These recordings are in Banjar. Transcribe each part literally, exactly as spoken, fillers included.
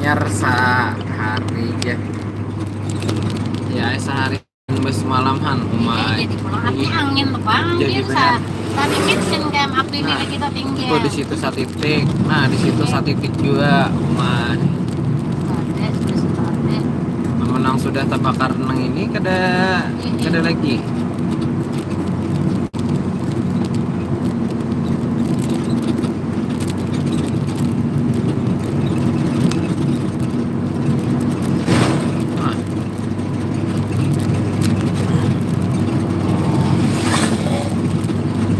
Hanyar sahari ja. Ya, sahari bas malam han, umai. Jadi pulang, tapi angin tu, Bang. Jadi dia sa-, tadi kitchen kayak api. Nah, bila kita tinggi. Itu di situ satitik. Nah, di situ satitik juga, umai. Ada, sudah satu ada. Namun nang sudah tabakar nang ini kada, kada lagi. Nah.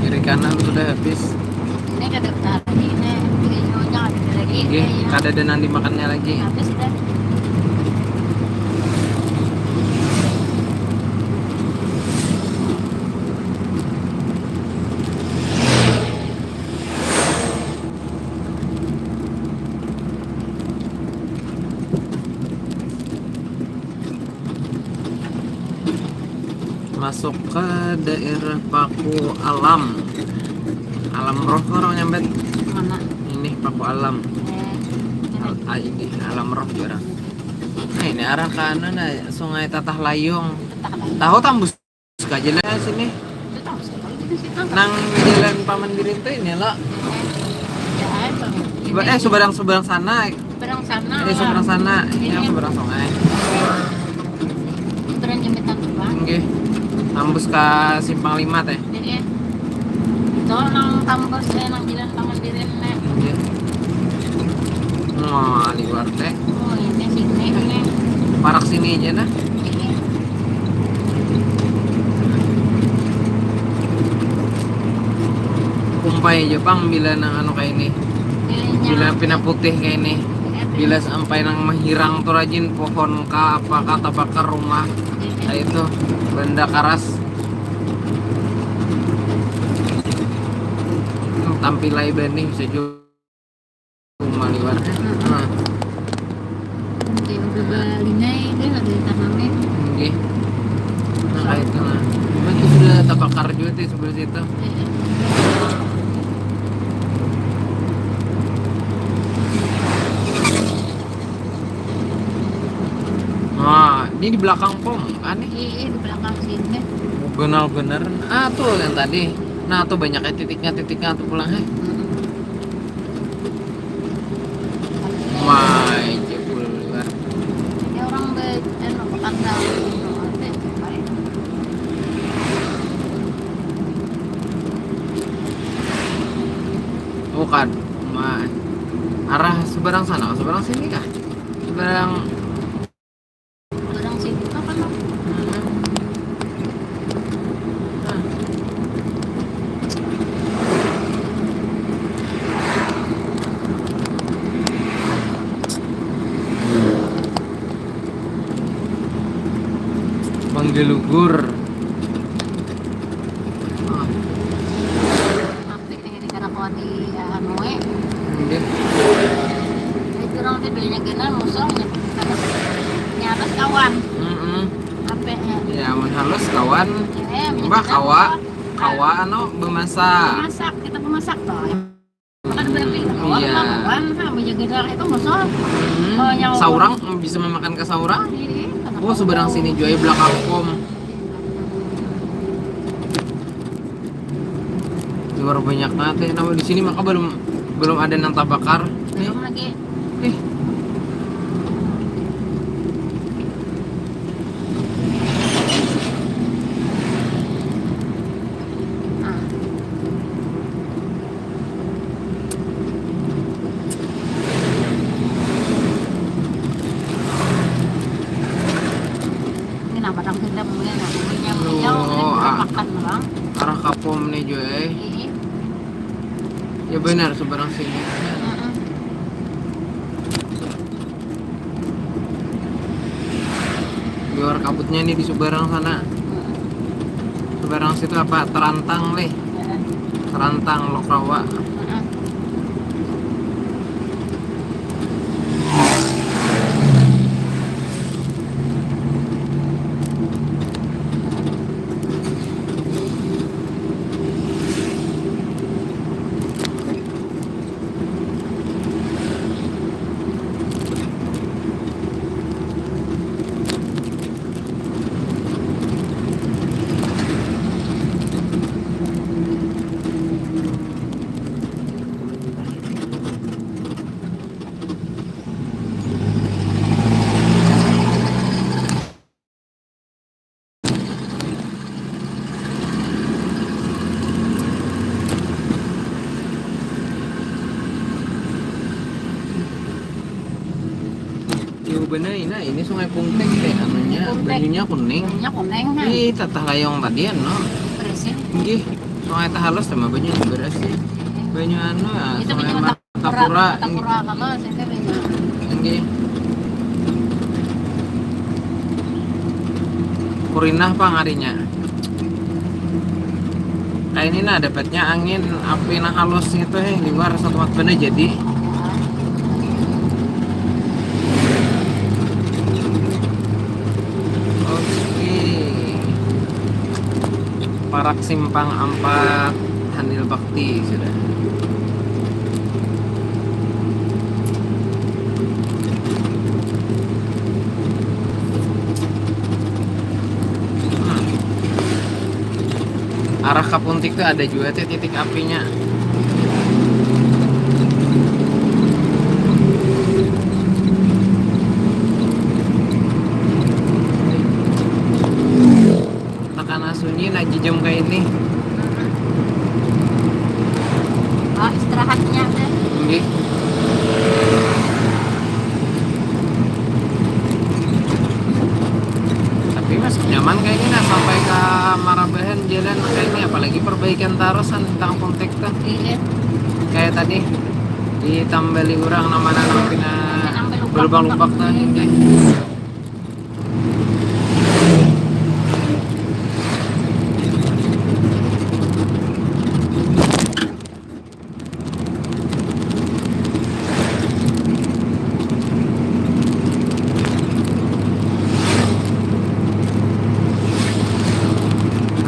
Kiri kanan sudah habis. Ini kada besar lagi, ini tiga nyonya ada lagi. Oke, iya. Kada ada nang dimakannya lagi. Habis sudah. Masuk ke daerah Paku Alam. Alam Roh orang nyambat. Mana? Ini Paku Alam. Eh, ini. Al-, ah, ini Alam Roh orang. Nah, ini arah kanan, nah, Sungai Tatah Layung. Tatah Layung. Tahu tambus ka jalan sini. Itu tahu sekali di situ. Nang jalan Paman Birin tuh ini lo. Ya, itu. Suba-, eh, subarang, subarang sana. Subarang sana. Eh, subarang sana. Ini subarang sungai. Subarang jembatan tu, Bang. Nggih. Tambus ka Simpang Lima teh. Iya. Itu nang tambus, eh, nang jalan Paman Birin, Nek. Iya. Wah, liwar teh. Oh, ini sini, ini. Parak sini aja nah. Ini. Kumpai aja pang bila nang anu kayak ini. Iya, iya. Bila pina putih kayak ini. Iya, iya. Bila sampai nang mahirang tuh rajin pohon kah, apa kah, tabakar rumah. Iya, iya. Nah, itu benda karas. Tampilai bani bisa juga maliwar. Nah. Kayak udah balingai deh, ada tanamnya. Nggih. Nah, kayak itu nah. Cuma itu sudah tabakar juga tuh sebelah situ. Iya. Nah, ini di belakang pom, aneh. Iya, iya, di belakang sini. Ganal bener. Ah, tuh yang tadi. Nah, tuh banyaknya titiknya, titiknya tuh pulang, eh. Mm-mm. Wah, jebul lah. Ya, orang be-, anu, makan daun, anu, ada, coba. Bukan, ma-, arah seberang sana, seberang sini kah? Seberang. Orang sibuk apa, Bang? Manggalugur. Aktif ini di karakuan di, eh, anu, eh. Nggih. Jadi orang teh bilanya ganal musuh, nya-, nya atas kawan. Mm-mm. Apa, eh? Ya, mun halus kawan. Eh, mbah kawa, kawa anu bemasak. Bemasak, kita bemasak tuh. Makan berarti kawan, iya, kawan, ha, menjaga jarak itu musuh. Hmm. Oh, nyawa. Saurang bisa memakan ke saurang. Iya, kenapa? Oh, seberang sini jua, belakang pom. Luar banyak banget ya. Nama di sini maka belum, belum ada nang tabakar. Nih. Belum lagi. Eh. Nah. Ini nang padang gendam, ini nang punya, oh, ini ah, makan orang. Arah kapom nih, Joy. Iya. Ya benar, seberang sini. Heeh. Liwar kabutnya nih di seberang sana. Seberang situ apa? Terantang leh. Terantang Lok Rawa. Bener ini, ini Sungai Puntik teh anunya, Puntik. Banyunya kuning. Banyunya kuning, ha. Ih, tatah layong tadi anu. Bersih. Nggih, sungai tahalus sama banyu bersih. Banyu anu ya, itu sungai banyu Martapura. Martapura, Martapura, kalau saya banyu. Nggih. Kurinah pang harinya. Kayak ini nah dapatnya angin api nah halus gitu, eh, liwar satu waktu jadi. Oke. Parak simpang empat Handil Bakti sudah. Hmm. Arah ke Puntik tuh ada juga tuh titik apinya. Takana sunyi nah jejam kayak ini. Oh, istirahatnya deh. Nggih. Tapi masih nyaman kayaknya nah sampai ke Marabahan jalan kayaknya, apalagi perbaikan tarusan tentang Puntik tuh. Iya. Kayak tadi ditambali orang nama nang pina berlubang-lubang tuh. Iya.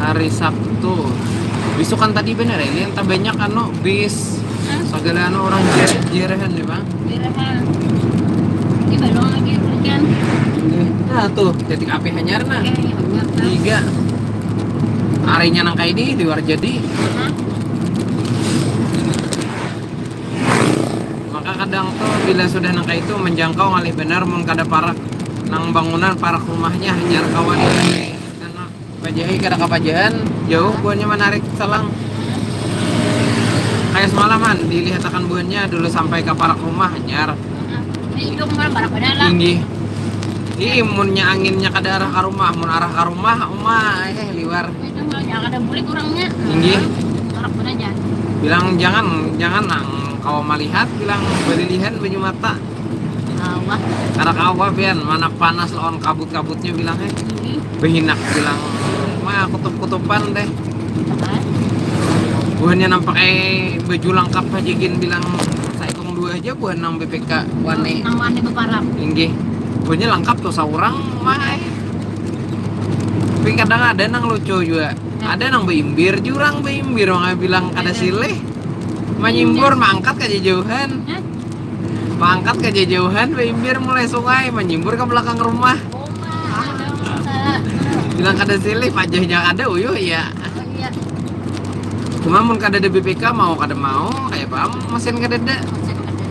Hari Sabtu. Besok kan tadi bener ya, ini entah banyak anu bis. Hah? Segala anu orang jir-, jirehan nih, Bang. Jirehan. Ini belum lagi hujan. Nah, tuh, titik api hanyar nah. Oke, iya, bener, Bang. Tiga. Harinya nang kayak ini di luar jadi. Hah? Maka kadang tuh bila sudah nang kayak itu menjangkau ngalih benar mun kada parak nang bangunan, parak rumahnya hanyar kawan. Karena pajahi kada kapajahan, jauh buhannya menarik selang. Kayak semalaman dilihatakan buhannya dulu sampai ke parak rumah hanyar. Ini hidung kan parak banar lah. Tinggi. Ini munnya anginnya kada arah ke rumah, mun arah ke rumah, uma, eh, liwar. Itu malah jangan ada bulik orangnya. Inggih. Orang pun aja. Bilang jangan, jangan nang kawa malihat, bilang balilihan banyu mata. Awah. Kada kawa pian, mana panas lawan kabut-kabutnya bilang, eh. Inggih. Behinak bilang, mah kutub-kutuban deh. Apaan? Buhannya nampak eh baju lengkap aja gin bilang saikung dua aja buhan nang B P K wani. Nang wani beparak. Inggih. Buhannya lengkap tuh saurang mah eh. Tapi kadang ada nang lucu juga. Ada nang baimbir jurang baimbir, wong bilang kada silih. Manyimbur mangkat ka jajauhan. Hah? Mangkat ka jajauhan baimbir mulai sungai, manyimbur ka belakang rumah. Bilang kada silih, pajahnya kada uyuh ya. Oh, iya. Cuma mun kada ada B P K mau kada mau, kayak apa mesin kada ada. Mesin kada ada.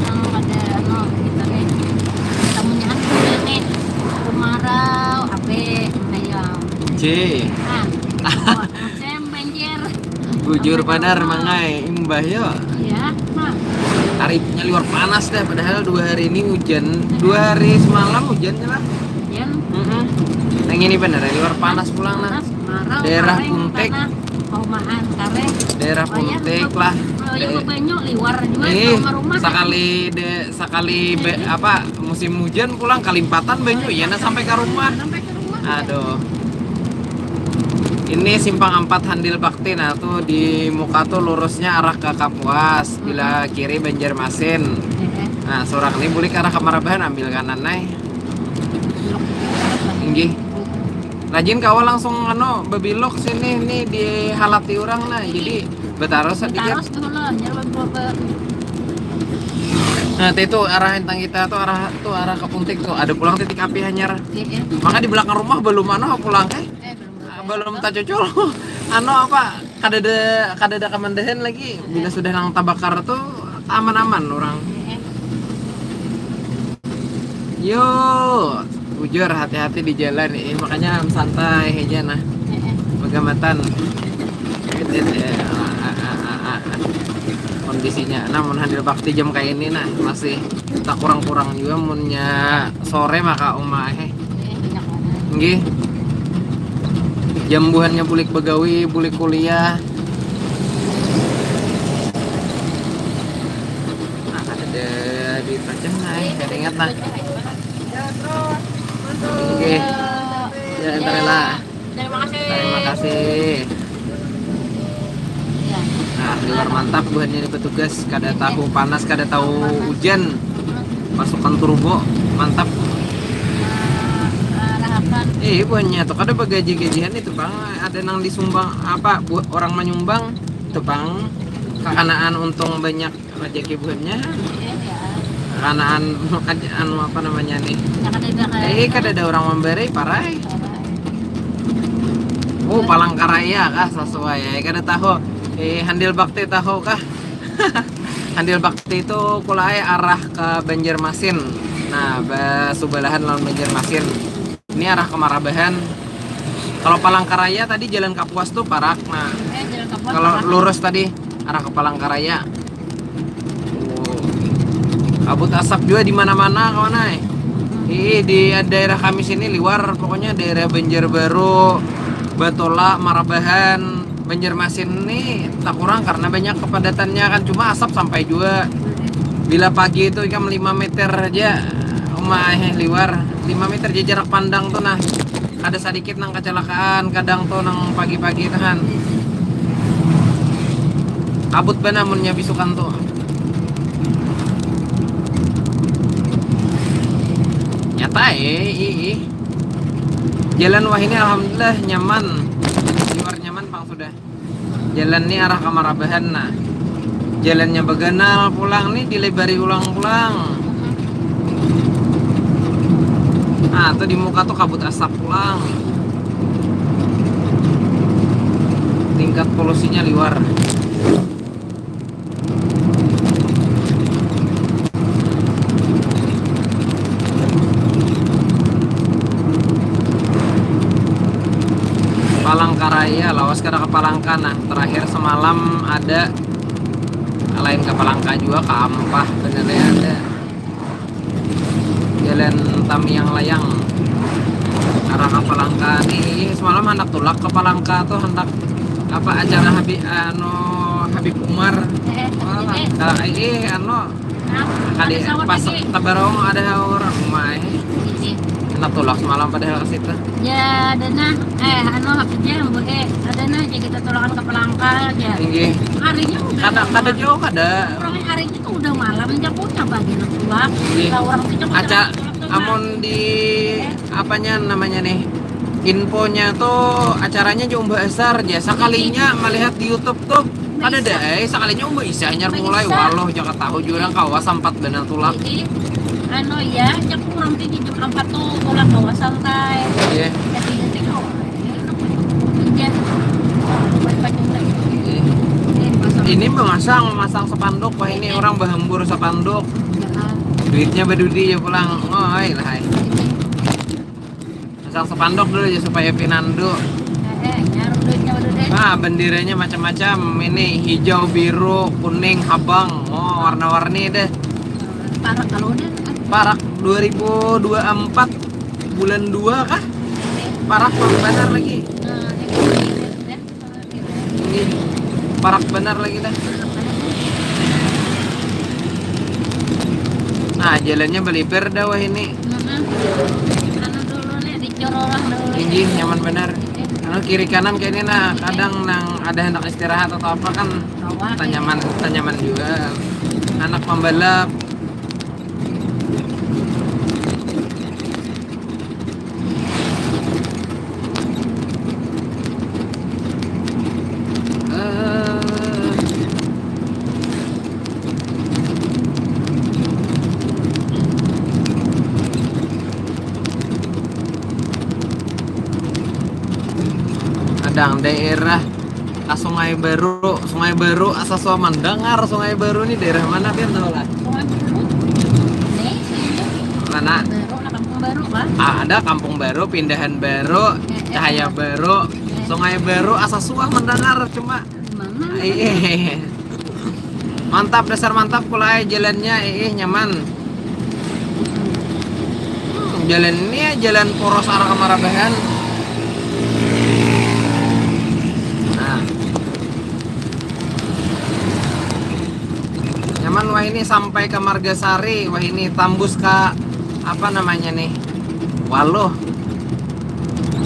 Nang kada, anu, kita nih. Tamunya kan kita nih. Kemarau, ape, ayam. C. Nah, musim banjir. Bujur banar, Mangai. Imbah yo. Iya, nah. Taripnya liwar panas dah, padahal dua hari ini hujan. Dua hari semalam hujan lah. Hujan. Mm-mm. Nang ini bener, liwar panas pulang nah. Panas, kemarau, daerah karing, Puntik. Tanah, paumahan, karing. Daerah Puntik lah. Kalau yang banyu liwar juga. Ih, ke rumah. Sakali de, sakali be, apa, musim hujan pulang kalimpatan banyu, ya nah sampai ke rumah. Sampai ke rumah. Aduh. Ini simpang empat Handil Bakti, nah tuh di muka tuh lurusnya arah ke Kapuas, bila kiri Banjarmasin. Iya. Nah, seorang ini bulik arah ke Marabahan, ambil kanan, nah. Inggih. Rajin kawa langsung anu bebilok sini nih dihalati orang nah. Jadi betarus sedikit. Betarus dulu, nyar beberapa. Nah, itu arah entang kita tuh arah tuh arah ke Puntik tuh. Ada pulang titik api hanyar. Iya, iya. Maka di belakang rumah belum anu pulang eh. Eh, belum. Ah, belum tacucul. Anu apa? Kada ada kada ada kamandahan lagi. Bila sudah nang tabakar tuh aman-aman orang. Iya. Yo, bujur hati-hati di jalan eh, makanya santai aja nah. Heeh. Magamatan. Gitu ya. Ah, ah, ah, ah, ah. kondisinya. Namun handil bakti jam kayak ini nah masih tak kurang-kurang juga munnya sore maka uma eh. Nggih. Jam buhannya bulik begawi, bulik kuliah. Nah, ada di pacah nah, eh, ingat nah. Nggih. Ya, entar lah. Terima kasih. Terima kasih. Ya. Nah, di luar mantap buhannya di petugas, kada tahu panas, kada tahu hujan. Pasukan turbo, mantap. Eh, buhannya tuh kada bagaji-gajian itu, Bang. Ada nang disumbang apa bu, orang menyumbang itu, Bang. Kakanaan untung banyak rezeki buhannya. Iya, ya. Kakanaan anu apa namanya nih? Ya, kada ada kayak Eh, kada ada orang memberi, parai. Oh, Palangkaraya kah sesuai ya? Kada tahu. Eh, handil bakti tahu kah? Handil bakti itu kulai arah ke Banjarmasin. Nah, basubalahan lawan Banjarmasin. Ini arah ke Marabahan. Kalau Palangkaraya tadi jalan Kapuas tuh parak. Nah, Eh, jalan Kapuas kalau parak. Lurus tadi arah ke Palangkaraya. Oh. Kabut asap juga di mana-mana kawan ai. Ih, di daerah kami sini liwar, pokoknya daerah Banjarbaru, Batola, Marabahan, Banjarmasin ini tak kurang karena banyak kepadatannya kan, cuma asap sampai juga. Bila pagi itu ikam lima meter aja, uma eh liwar, lima meter aja jarak pandang tuh nah. Ada sedikit nang kecelakaan, kadang tuh nang pagi-pagi tuh kan. Kabut banar munnya bisukan tuh. Nyata eh, ih, ih. Jalan wah ini alhamdulillah nyaman. Liwar nyaman pang sudah. Jalan ni arah ka Marabahan nah. Jalannya baganal pulang ni, dilebari ulang pulang. Nah, tuh di muka tuh kabut asap pulang. Tingkat polusinya liwar. Palangkaraya, lawas kada ka Palangka nah. Terakhir semalam ada, lain ka Palangka jua, ka Ampah benernya ada. Jalan Tamiang Layang. Arah ka Palangka nih, semalam handak tulak ka Palangka tuh, handak apa acara Habib, anu, Habib Umar. Eh, Wah, eh. Ka, eh, anu, Nah, kali ada sahur pas lagi. Tabarong ada orang rumah eh. Ini. Handak tulak semalam padahal ke situ. Ya, ada nah, eh, anu, apa aja, Bu, eh, ada nah, aja kita tulakan ka Palangka aja. Inggih. Harinya udah Kada, lama. Kada jauh, kada. Orang harinya tuh udah malam, aja aku coba aja nak tulak. Inggih. Lah, orang tuh coba Aca, tulak, tulak, tulak. Amun di apanya namanya nih? Infonya tuh acaranya jua umbah asar aja. Sekalinya melihat di YouTube tuh kada ada eh, sekalinya umbah isya hanyar mulai. Waloh, jaka tahu jua urang kawa sampat banar tulak. Jadi, anu ya, cak kurang tinggi jam empat tuh tulak kawa santai. Iya. Jadi, jadi kawa. Hujan. Buat pakai Iya. Ini memasang, memasang spanduk, wah ini orang bahambur spanduk. Ya. Duitnya badudi ya pulang. Oi lah. Pasang spanduk dulu aja supaya pinandu. Eh, eh, nyaru duitnya dulu deh. Nah, bendiranya macam-macam. Ini hijau, biru, kuning, habang. Oh, warna-warni deh. Parak kalau udah. Parak dua ribu dua puluh empat bulan dua kah? Parak parak banar lagi. Nah, ini. Ini parak banar lagi dah. Nah, jalannya balibar dah wah ini. Mm-mm. Anu dulu nih, dicor orang dulu. Inggih, nyaman banar. Anu kiri kanan kayak ini nah, kadang nang ada hendak istirahat atau apa kan Kawa, tanyaman, tanyaman juga. Anak membalap. Kadang daerah ka Sungai Baru, Sungai Baru asa suah mandangar Sungai Baru ni daerah mana pian tahu lah? Sungai Baru. Nih, sini. Mana? Baru, lah, Kampung Baru kah? Ah, ada Kampung Baru, Pindahan Baru, Eh, eh, Cahaya eh. Baru, Eh. Sungai Baru asa suah mandangar cuma Di mana? Iya. Mantap, dasar mantap, kulai, jalannya, eh, eh, nyaman. Hmm, jalan ini ya, jalan poros arah Kamarabahan. Nah. Nyaman wah ini, sampai ke Margasari, wah ini tambus ke apa namanya nih? Waluh.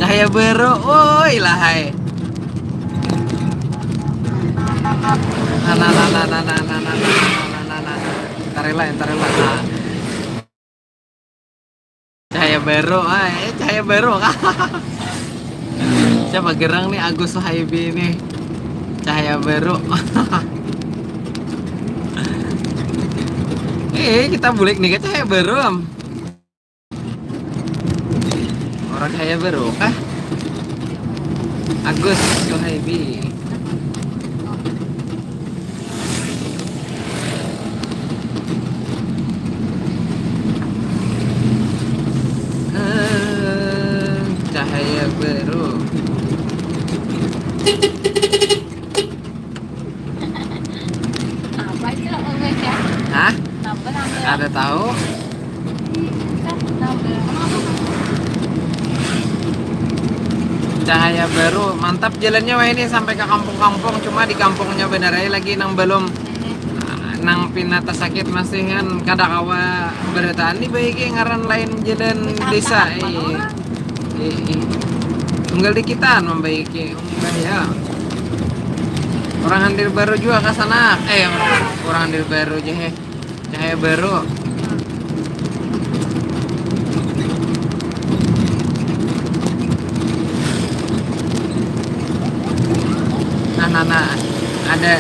Cahaya Baru, woi lahai. Nah, nah, nah, nah, nah, nah, nah, nah, nah, nah, nah, nah. Entar lah, entar lah. Nah. Cahaya Baru, ah, eh, Cahaya Baru. Siapa gerang nih, Agus Suhaibi nih. Cahaya Baru. Eh, kita bulik nih ke Cahaya Baru, am. Orang Cahaya Baru kah? Agus Suhaibi. Eh, Cahaya Baru. Apa sih lo, Mas, ya? Hah? Apa namanya? Ada tahu? Kan nambah. Cahaya Baru, mantap jalannya wah ini sampai ke kampung-kampung, cuma di kampungnya benar aja lagi nang belum, nang pina tasakit masih kan kada kawa berataan nih baiki ngaran lain jalan desa, eh. Eh, eh. Tunggal dikitan membaiki. Umbah ya. Orang Handir Baru juga ke sana. Eh, orang, orang Handir Baru aja, heh. Cahaya Baru. Nah, nah, nah. Ada.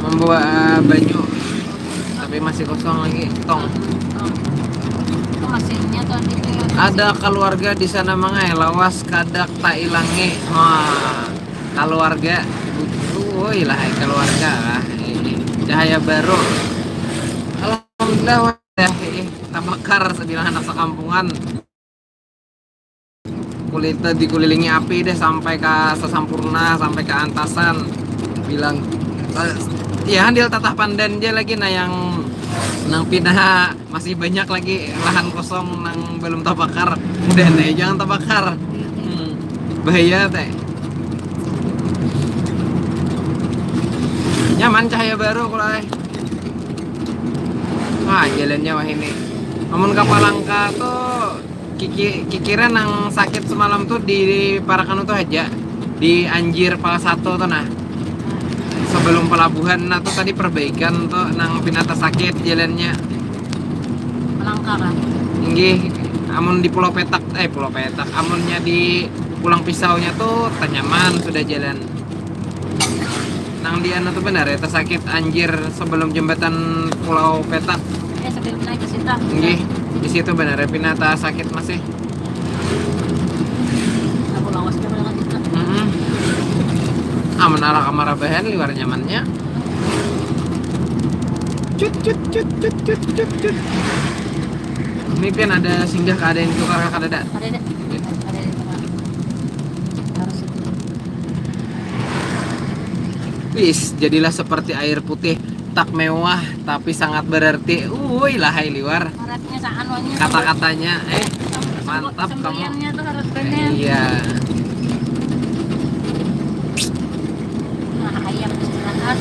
Membawa, eh, banyu. Tapi masih kosong lagi, tong. Itu masihnya tuh, Dik, ya. Ada keluarga di sana, Mangai, lawas kada tailangi. Wah, keluarga. Woi lah, hai, keluarga lah. Eh, Cahaya Baru. Alhamdulillah, wah, eh, tabakar, sebilang anak sekampungan. Kulita dikelilingi api deh sampai ke Sesampurna, sampai ke Antasan. Bilang, eh, ya, handil tatah pandan aja lagi, nah, yang nang pina masih banyak lagi lahan kosong nang belum tabakar. Udah nih, jangan tabakar. Hmm, bahaya teh. Nyaman Cahaya Baru, kulai. Wah, jalannya wah ini. Amun ka Palangka tuh, kiki-, kikira nang sakit semalam tuh di parak anu tuh aja, di Anjir Pal satu tuh, nah. Sebelum pelabuhan, nah, tuh tadi perbaikan tuh nang pina tasakit jalannya. Palangka kah? Inggih, amun di Pulau Petak, eh, Pulau Petak, amunnya di Pulang Pisaunya tuh tanyaman sudah jalan. Nang di anu tuh benar ya, tasakit Anjir sebelum jembatan Pulau Petak. Ya, sebelum naik ke situ. Inggih, di situ benar ya, pina tasakit masih. Aku lawas juga kalau gitu. Mm-mm. Amun arah Kamarabahan liwar nyamannya. Cut, cut, cut, cut, cut, cut, cut. Ini pian ada singgah ka ada yang tukar ka kadada? Kadada. Iya. Kadada tukar. Harus itu. Wis, jadilah seperti air putih, tak mewah tapi sangat berarti. Uy, lahai liwar. Ibaratnya saan wangi. Kata-katanya, eh, mantap kamu. Sembeliannya tuh harus banyak. Iya. Nah, ayam istirahat.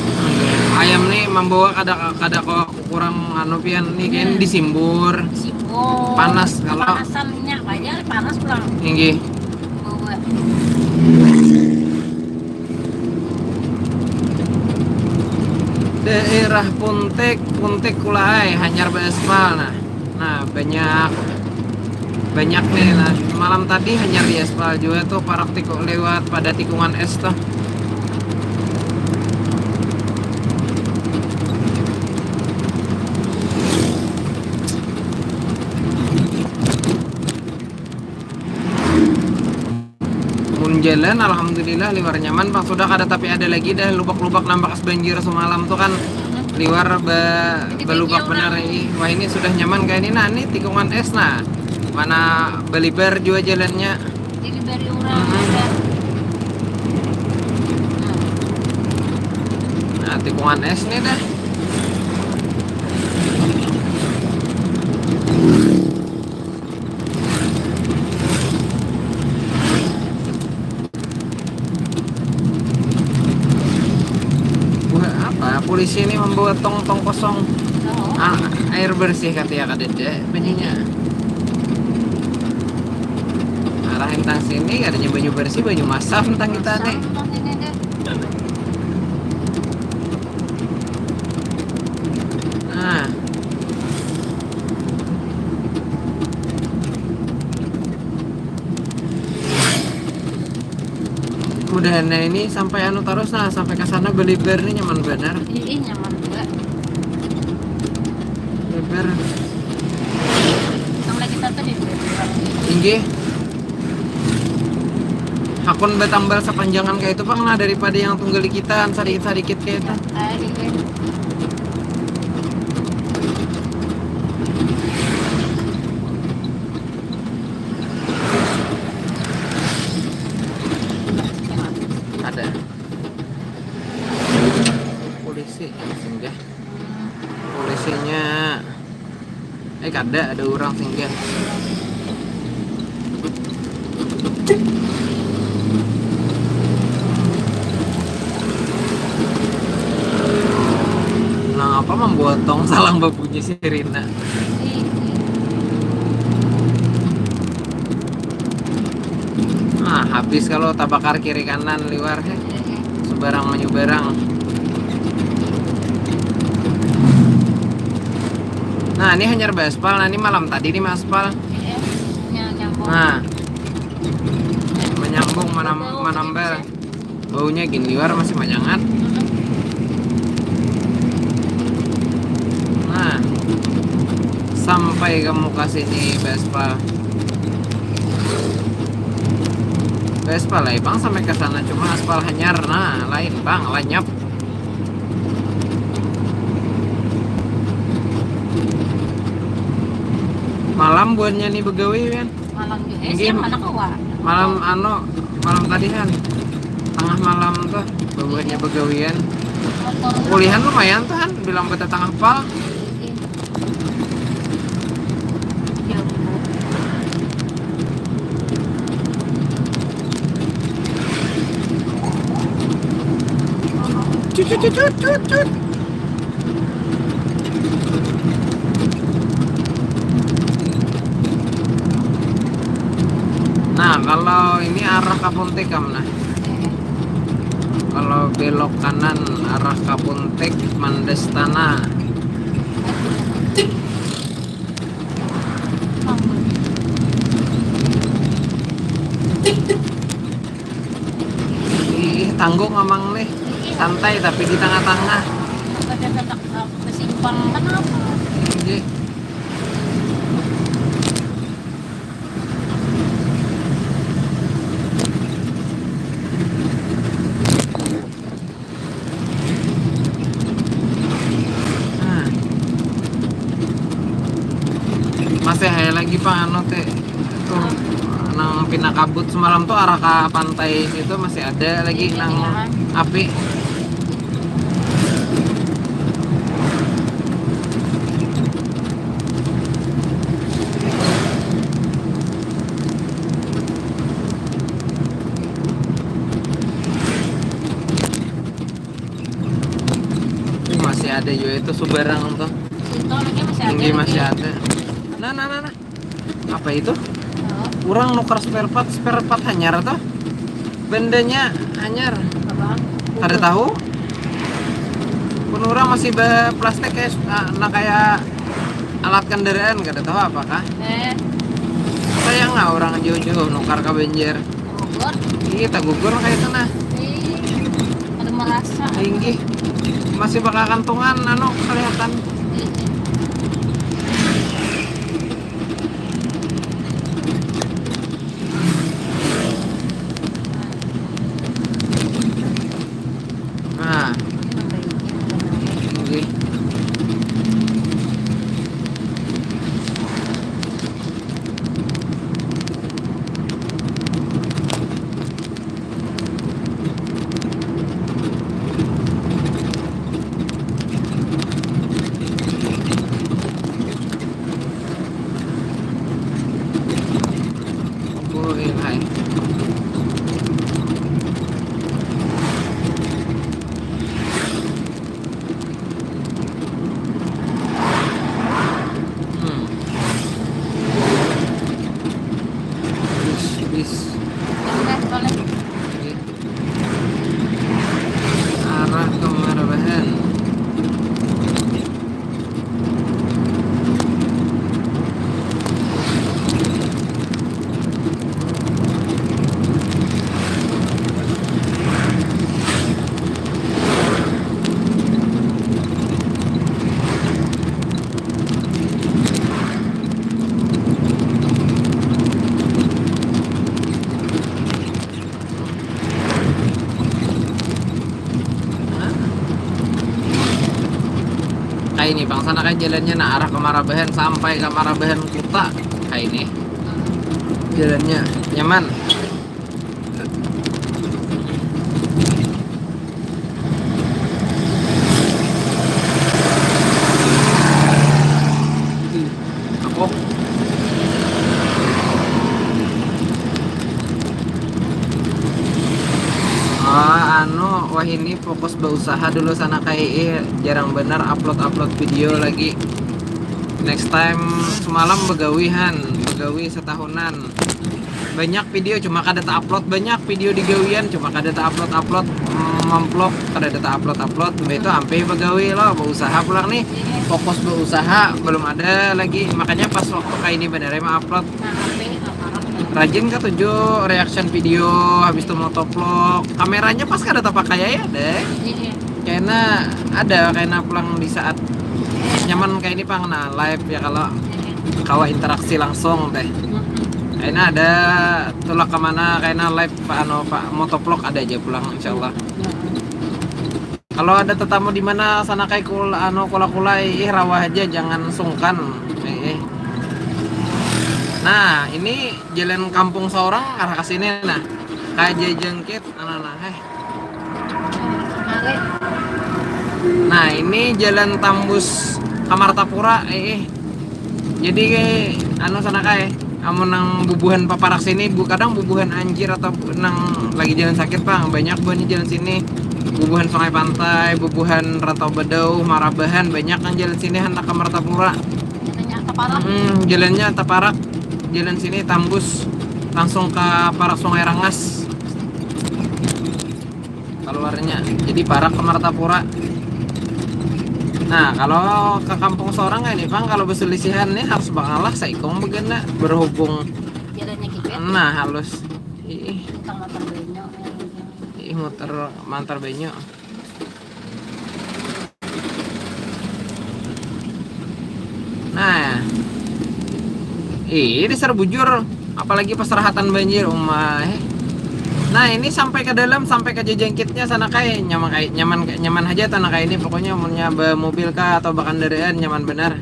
Ayam nih membawa kada, kada kok kurang anu pian nih, kan. Hmm. Disimbur. Disimbur. Panas kalau. Panasannya banyak, panas pulang. Inggih. Bawa. Daerah Puntik, Puntik Kulai, hanyar baaspal, nah. Nah, banyak, banyak nih, nah. Malam tadi hanyar diaspal juga tuh, parak tiku-, lewat pada tikungan es tuh. Mun jalan, alhamdulillah, liwar nyaman, pang sudah kada tapi ada lagi dah lubak-lubak nang bakas banjir semalam tuh kan, liwar ba-, balubak banar, ih. Wah, ini sudah nyaman kayak ini, nah, ini tikungan es, nah, mana balibar jua jalannya. Diberi orang ada. Nah, tikungan es nih dah. Buat apa polisi ini membawa tong-tong kosong? Oh. Ah, air bersih kata ya kadede bunyinya. Arah tentang sini katanya banyu bersih, banyu masam tentang kita nih. Masam tentang sini deh. Nah. Mudahannya ini sampai anu terus nah, sampai ke sana beliber nih nyaman benar. Iya, nyaman juga. Beliber. Yang lagi satu di. Inggih. Hakun betambal sepanjangan kayak itu pang nah daripada yang tunggal kita sadikit-sadikit kayak itu. Ah, iya. Ada polisi yang singgah. Polisinya, eh, kada ada orang singgah. Nah, apa membuat tong salang babunyi sirina? Nah, habis kalau tabakar kiri kanan liwar, heh. Sebarang menyeberang. Nah, ini hanyar baspal. Nah, ini malam tadi nih maspal. Iya, nyambung. Nah, menyambung manam-, manambal. Baunya gini liwar masih manyangat. Nah, sampai ke muka sini baspal. Baspal lain bang sampai ke sana cuma aspal hanyar. Nah, lain bang, lanyap. Malam buatnya nih begawi kan. Malam juga. Eh, siang mana kawa? Malam anu, malam tadi kan. Tengah malam tuh, babuhannya begawian. Kulihan lumayan tuh kan, bilang beta tengah pal. Cut, cut, cut, cut, cut. Nah, kalau ini arah Kapuntik kam nah. Kalau belok kanan arah Kapuntik, Mandestana. Ih, tanggung amang nih. Santai tapi di tengah-tengah. Ada kata, eh, kesimpang kenapa? Iya. Nah. Masih ada lagi pang anu teh tuh nang pina kabut semalam tuh arah ke pantai situ masih ada lagi. Iya, nang iya. Api. Masih ada juga itu subarang tuh. Situ anaknya masih ada. Tinggi masih ada. Nah, nah, nah, nah. Apa itu? Oh. Orang nukar spare part, spare part hanyar tuh. Bendanya hanyar. Apa? Kada tahu. Pun orang masih be plastik kayak, ah, nah, kayak alat kendaraan, kada tahu apakah. Eh. Sayang lah orang jauh-jauh nukar ke Banjar. Gugur. Iya, tagugur kayak itu nah. Ih, ada merasa. Tinggi. Masih bakal kantungan anu kelihatan. Iya. Nah. Oke. Kayak ini, bang, sana kayak jalannya, nah, arah ke Marabahan sampai ke Marabahan kota. Kayak ini jalannya nyaman. Aku Ah, anu, wahini fokus bausaha dulu sana, kayak ih, jarang bener upload-upload video lagi. Next time, semalam begawi han, begawi setahunan. Banyak video cuma kada ta-upload, banyak video digawian cuma kada ta-upload-upload, mm, memvlog kada ta-upload-upload. Mbak itu ampih begawi lo, bausaha pulang nih, fokus bausaha, belum ada lagi. Makanya pas waktu kayak ini bener ya upload. Rajin katuju reaction video, habis itu motovlog. Kameranya pas kada tapakai ya deh. Karena ada, karena pulang di saat nyaman kayak ini, pang, nah, live ya, kalau kawa interaksi langsung teh. Karena ada tulak kemana, karena live, pak, anu, pak, motovlog ada aja pulang, insyaallah. Kalau ada tetamu di mana sana kayak kul-, anu, kula-kula, ih, rawah aja, jangan sungkan. Eh, eh. Nah, ini jalan kampung seorang arah ke sini, nah. Kayak jengkit, nah, nah, nah, eh. Nah, ini jalan tambus ka Martapura, eh, eh. Jadi, anu, sana kayak, amun nang bubuhan paparak sini, bu-, kadang bubuhan anjir atau bu-, nang lagi jalan sakit, pang, banyak buhannya jalan sini. Bubuhan Sungai Pantai, bubuhan Rantau Bedau, Marabahan, banyak yang jalan sini handak ke Martapura. Jalannya taparak. Hmm, jalannya taparak. Jalan sini tambus langsung ke parak Sungai Rangas. Keluarnya. Jadi parak ke Martapura. Nah, kalau ke kampung seorang ini, pang, kalau berselisihan nih harus bangalah saikung begana, berhubung jalannya kikit. Nah, halus. Ih. Tengah-tengahnya. Ih, muter mantar banyu. Nah, ih, dasar bujur, apalagi pas rahatan banjir, umah. Nah, ini sampai ke dalam, sampai ke jejengkitnya sana, kayak nyaman, kayak nyaman, nyaman aja tuh, nah, kayak ini pokoknya, munnya bamobil kah atau bakandaraan, nyaman benar.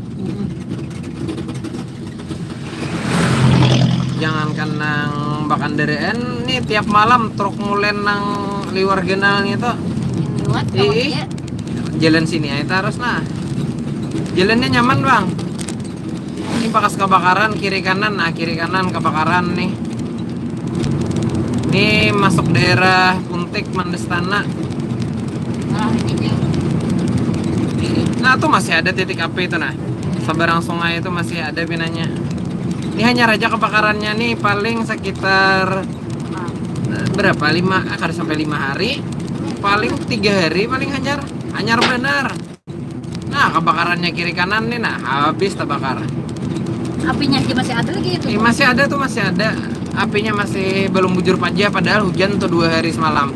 Jangankan nang bakandaraan, nih, tiap malam truk mulen nang liwar ganal ngitu. Liwat. Ih, jalan sini aja terus, nah. Jalannya nyaman, bang. Ini bakas kebakaran, kiri kanan, nah, kiri kanan kebakaran nih. Ini masuk daerah Puntik, Mandestana. Nah, tuh masih ada titik api itu, nah. Sabarang sungai itu masih ada pinanya. Ini hanya raja kebakarannya nih, paling sekitar, eh, berapa? Lima, kada sampai lima hari, paling tiga hari, paling hanyar, hanyar benar. Nah, kebakarannya kiri kanan nih, nah, habis terbakar. Apinya aja masih ada lagi itu. Eh, masih ada tuh, masih ada. Apinya masih belum bujur paja, padahal hujan tuh dua hari semalam.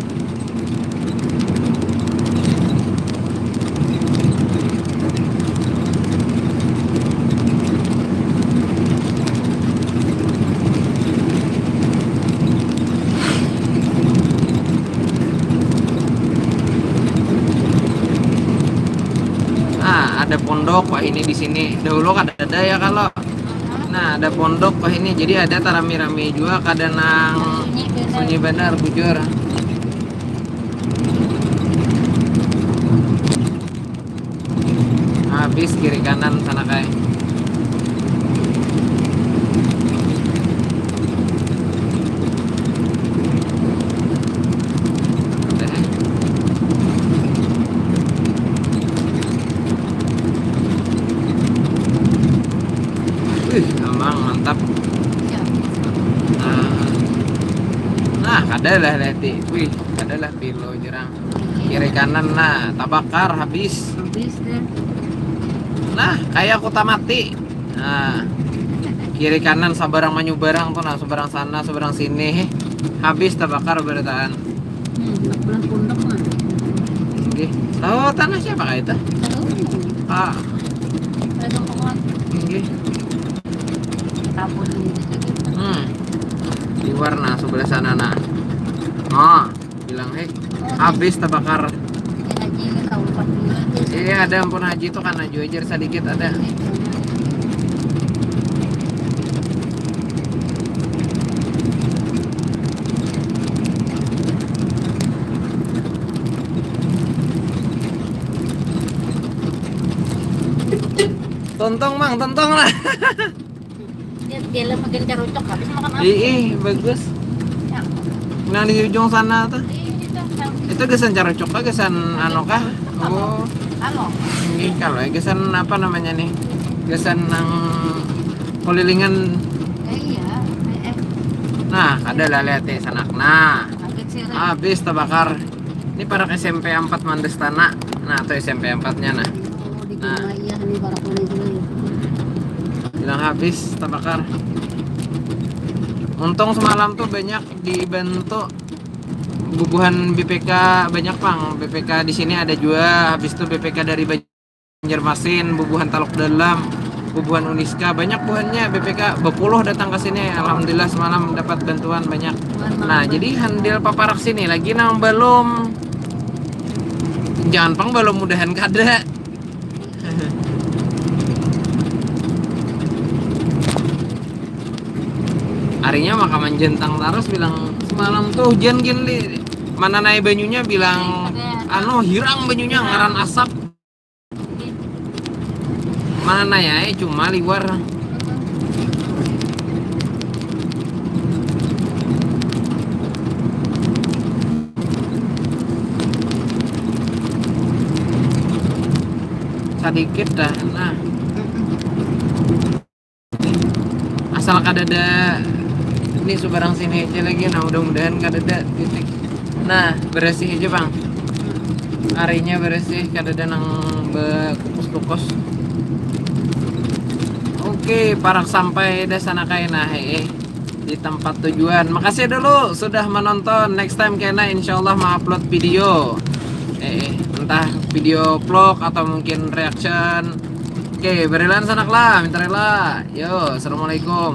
Nah, ada pondok, wah, ini di sini. Dahulu kada ada ya kalau. Nah, ada pondok, wah, ini. Jadi ada tarami-rami juga, kada nang sunyi benar, bujur. Habis kiri kanan sana, kai. Wih, amang, mantap. Nah, nah, kada lah, leti. Wih, kada lah, pilo jurang. Kiri kanan, nah, tabakar, habis. Habis deh. Nah, kayak aku tamati. Nah, kiri kanan, sabarang manyubarang tuh, nah, sabarang sana, sabarang sini. Habis tabakar berataan. Hmm, belah pondok mah. Nggih. Tahu tanah siapa kah itu? Tahu. Ah. Ada pohon. Nggih. Kabun gitu. Hmm. Di warna sebelah sana, nah. Ah, bilang, "Hei, habis terbakar." Ya, Haji, tahu empat puluh aja. Iya, ada ampun haji itu kan, aju ajar sedikit ada. Tontong, Mang, tontong lah. Dia dia lah makin carucuk habis makan apa? Ih, bagus. Ya. Nah, di ujung sana tuh. Ih, itu yang Itu gasan carucuk kah, gasan anu kah? Oh, Halo. Ini kalau ya gasan apa namanya nih? Gasan nang kulilingan. Eh, iya. Eh, eh. Nah, ada lah lihat ya sanak. Nah, Agak sih. Habis terbakar. Ini parak S M P empat Mandestana. Nah, tuh S M P empat-nya nah. Oh, di Nah. Jumlah iya ini para kulit dulu. Bilang habis terbakar. Untung semalam tuh banyak dibantu bubuhan B P K, banyak pang. B P K di sini ada juga, habis itu B P K dari Banjarmasin, bubuhan Taluk Dalam, bubuhan Uniska, banyak buhannya B P K, bepuluh datang ke sini. Alhamdulillah semalam dapat bantuan banyak. Nah, jadi handil paparak sini lagi nang belum, jangan pang belum, mudahan kada. Harinya maka manjentang terus bilang, semalam tuh hujan gin, Li. Mana naik banyunya bilang, anu, hirang banyunya, ngaran asap. Mana naik ae, cuma liwar. Sedikit dah. Nah, asal kadada ini, subarang sini aja lagi. Nah, mudah-mudahan kadada titik. Nah, bersih aja, Bang. Harinya bersih, kadada nang bekukus-kukus. Oke, parak sampai dah sana kaina, eh, di tempat tujuan. Makasih dulu sudah menonton. Next time kena, insyaallah, ma-upload video. Eh, eh, entah video vlog atau mungkin reaction. Oke, berilan sanak lah, minta rela. Yo, assalamualaikum.